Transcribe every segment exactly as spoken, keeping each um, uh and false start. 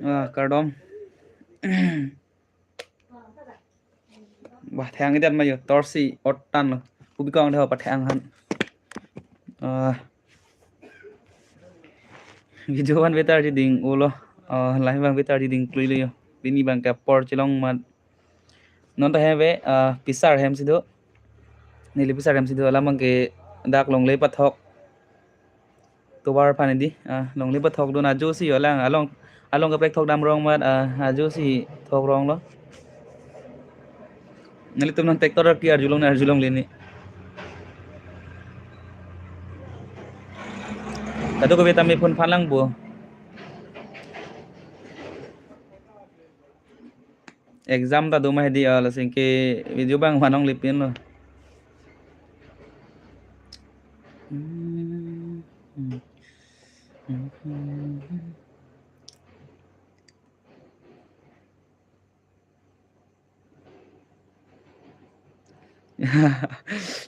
Ah, kardom. Bah, thang idat mayo, torsi otan lo. Kubikong deh apa thang han. Ah, video van betar jiding ulo. Ah, live van betar jiding klui lo yo. Pini bang ke apor chelong mat. Non ta hem ve, ah, pisar hem si do. Neli pisar hem si do, alam bang ke dak longle pathok. Tovar aphan di, ah, longle pathok dun ajo si yo lang, along, along kaprek thok dam rong mat, ah, ajo si thok rong lo. Nelitum non tractor ki arjulong, arjulongle ni. Kado ko beta me phone phan lang bo. Exam ta do ma hedi, ah, lasi ke video bang manong lipin lo.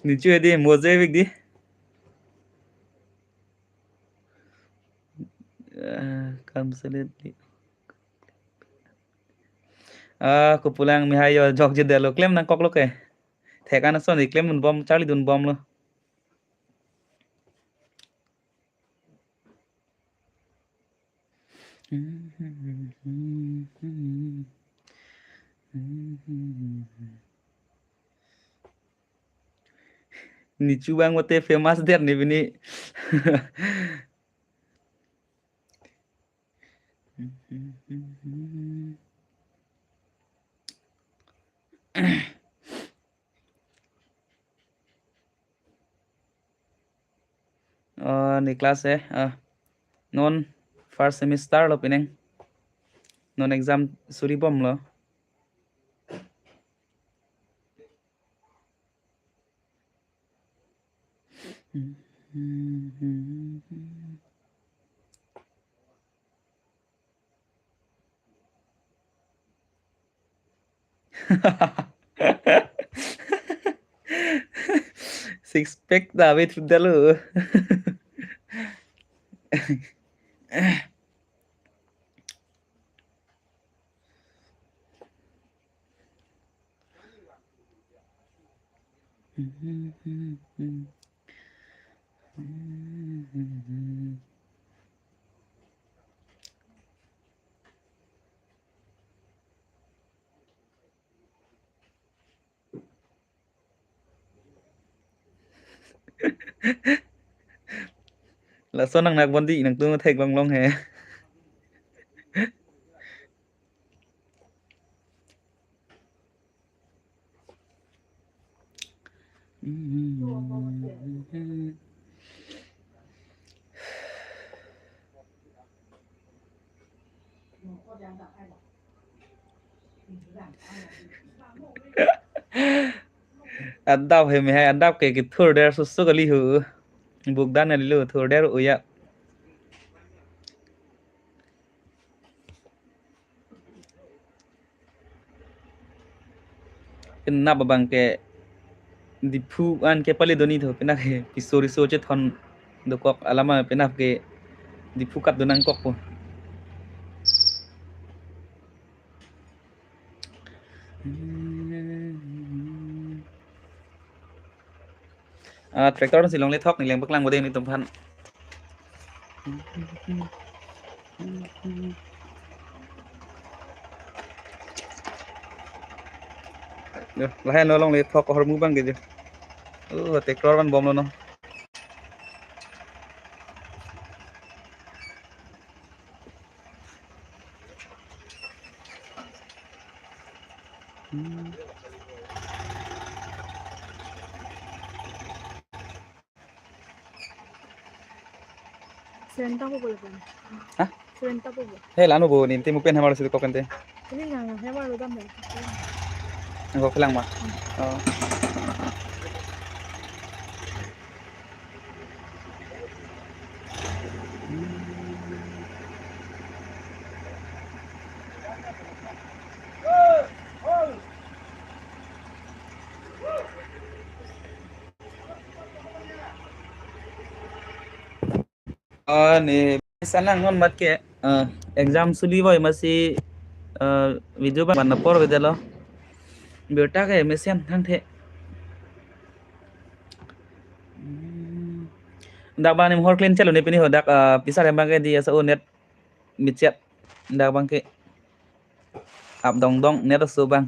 Nichu hedi, moje bik di. Ah, kam selet di. Ah, kupulang mihai yo jok jedelo klem nangkok lo ke. Thek an ason di klem dun bom, charli dun bom lo. Nichu bang mate famous der ni bini. Oh, ni class eh, ah, non first semester lo pining. Non exam suri bom lo. Six pack ta ave thudalo. Laso nang nak bondi nangtum thek long long he. Adap he mehai adap ke kethur der susu kali hu. Bukdan alilu thur der uya. Kenap abang ke Diphu an ke pali doni tho, penap ke piso riso chethon dokok alama penap ke Diphu kat donang kok po. Ah, tractor si longle thok ni leng paklang bode ni tumphan. Jo, lahai no longle thok ahormu abang ke jo. Oh, tractor van bomlo no. Hmm. Senta po boleh kan? Hah? Senta po boleh. He, lanu bo, ninti mupen hamar situ kok ente. Ini nang hamar lo dam ya. Nang kok kelang ma? Hmm. Oh. Oh, ne, sanang non mat ke, eh, exam suli boy masih, eh, video bang mana por beda lo. Birta ke mesen thang the. Hmm. Dak bang ne hor clean chalo ne pini ho dak, eh, pisar yang bang ke di asa o net michet. Dak bang ke up dong dong net aso bang.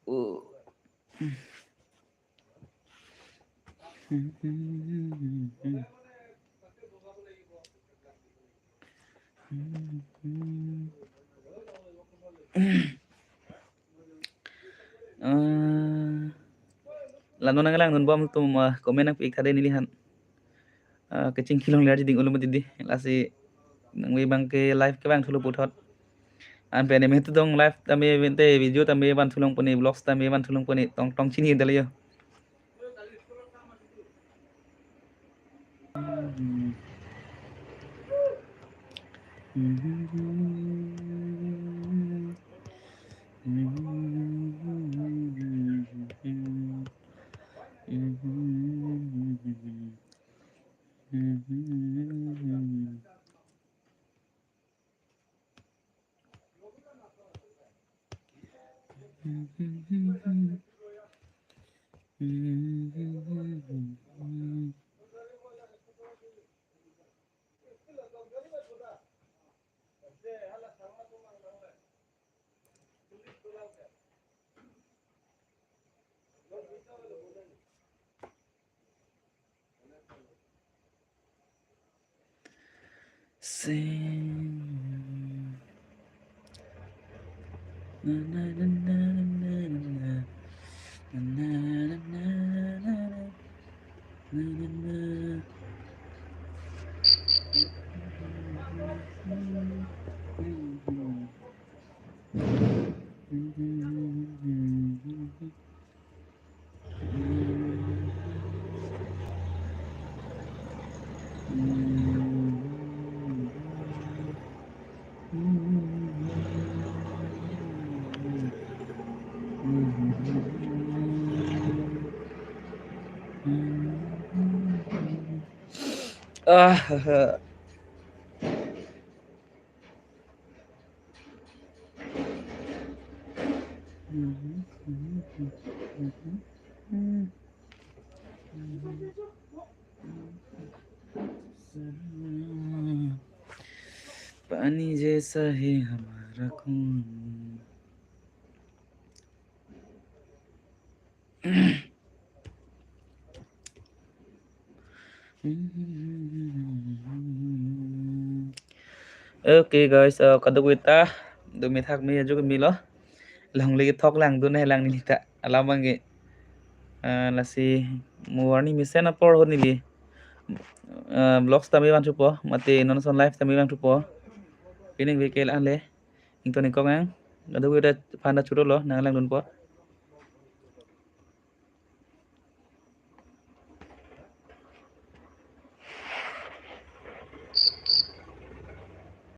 Oh. Eh, lanu nanglang dunbom atum, eh, comment nangpi-ik tha dei neli han. Eh, kachingki longle arjiding ulum didi. Lasi nangve bang ke live ke bang thulo puthot. An pen eme tu dong live tame vente video tame van thulong puni vlogs tame van thulong puni tong tong chini dali yo. Sing. Na, na, na. Na, na, na. Ah, पानी जैसा है हमारा खून। Okay guys, uh, kadokave ta do me thak me ajo ke melo. Longle kethok langdun helang neli ta. Alam abang ke. Uh, lasi mo warning mesen apor ho neli. Uh, vlogs tame vangthupo, mate non ason live tame vangthupo. Pining vehicle ale. Ington ingkong ang. Kadokave ta aphan ta churolo, nang langdunpo.